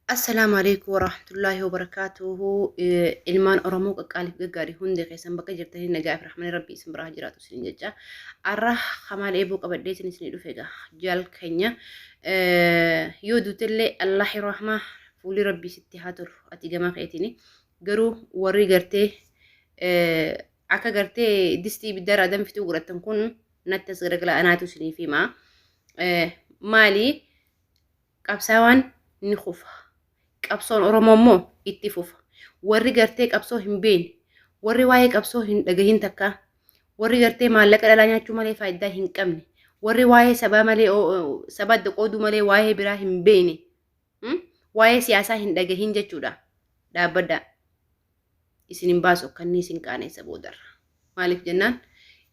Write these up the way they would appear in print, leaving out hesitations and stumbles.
Assalaamu alaikum warahmatullaahi wabarakaatuhu. Ilmaan Oromoo qaqqaaliif gaggaarii hundi keessan bakka jirtanii nagaa fi rahmani rabbii isin biraa jiraatu isin jecha. Arra Kamaal Eeboo qabadhee isin isin dhufe egaa jaal keenya. Yoo duutellee Allaahi rahmaa fuulli rabbii sitti haa tolu ati gama keetiini. Garuu warri gartee akka gartee distii ibiddaarraa danfituu godhattan kun natti as garagala anaatu isiniif hima. Maali? Qabsaawaan ni kufa. Qabsoon Oromoo immoo itti fufa. Warri gartee qabsoo hin beekne, warri waa'ee qabsoo hin dhagahin takkaa, warri gartee maallaqa dhalaa nyaachuu malee faayidaa hin qabne, warri waa'ee sabaa malee saba adda qooduu malee waa'ee biraa hin beekne, waa'ee siyaasaa hin dhagahin jechuudha. Dhaabbadhaa. Isin hin baasu akka inni isin qaaneessa boodarra. Maaliif jennaan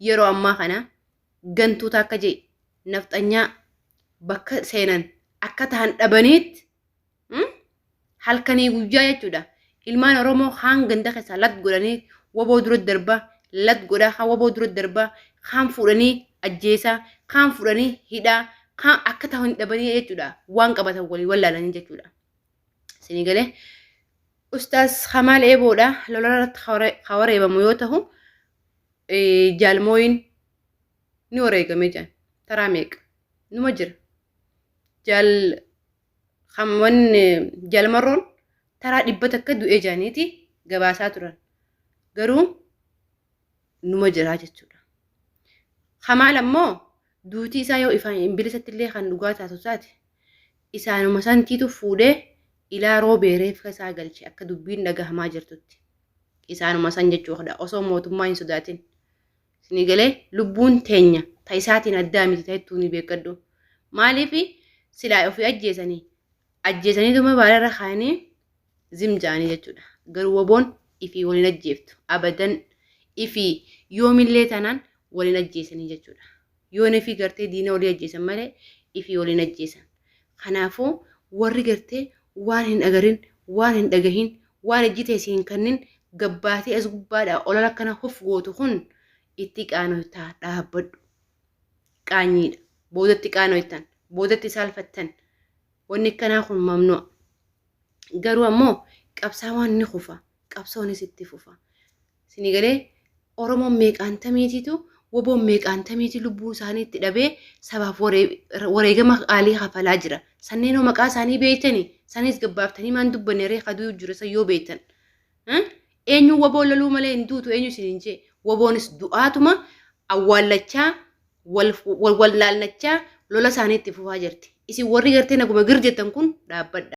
yeroo ammaa kana gantuuta akka jee nafxanyaa bakka seenan akka tahan dhabaniitti halkanii guyyaa jechuudha. Ilmaan Oromoo kaan ganda keessaa lat godhanii waboo dura darbaa lat godhaa kaan waboo dura darbaa kaan fuudhanii ajjeesaa kaan fuudhanii hidhaa kaan akka tahan dhabanii jechuudha. Waan qabatan walii wallaalanii jechuudha. Isinii galee Ustaaz Kamaal Eeboodha lola irratti wareebamu yoo tahu jaalmooyin ni wareegame jedhan taraa meeqa numa jira jaal hamman jaalmarroon taraa 100 du'ee jedhaniiti gabaasaa turan garuu numa jira jechuudha. Kamaal ammoo duutii isaa yoo ifaan hin bilisatti illee kan dhugaa taatu taate isaanuma santiitu fuudhee ilaa roobee reeffa isaa galche akka dubbiin dhagahamaa jirtutti. Isaanuma san jechuudha osoo mootummaa hin sodaatin. Isinii galee lubbuun teenya ta isaatiin addaa miti ta'ettuu ni beekadhu. Maaliif silaa ofii ajjeesanii ajjeesaniituma baala irra kaayanii zim ja'anii jechuudha. Garuu waboon ifii waliin ajjeeftu abadan ifii yoomillee taanaan waliin ajjeesanii jechuudha. Yoon ifii gartee diina walii ajjeesan malee ifii waliin ajjeesan. Kanaafuu warri gartee waan hin agarin, waan hin dhagahin, waan ijji tee si hin kannin gabbaatee as gubbaadhaa olala akkana huf gootu kun itti qaanoytaa dhaabbadhu. Qaanyiidha. Boodatti qaanoytan. Boodatti saalfattan. Wanni akkanaa kun mamnu'a. Garuu ammoo qabsaawaan ni kufa. Qabsoonis itti fufa. Isinii galee Oromoon meeqaantamiitiitu woboon meeqaantamiiti lubbuu isaanii itti dhabee sabaaf wareegama qaalii kafalaa jira. Sanneenoo maqaa isaanii beektanii sanis gabbaaftanii maan dubbanne ree kaduu jira san yoo beektan. Eenyu woboon loluu malee hin duutu eenyu isin hin jee. Woboonis du'aatuma awwaallachaa wal wallaalnachaa lola isaanii itti fufaa jirti. Isin warri gartee naguma gir jettan kun dhaabbadha.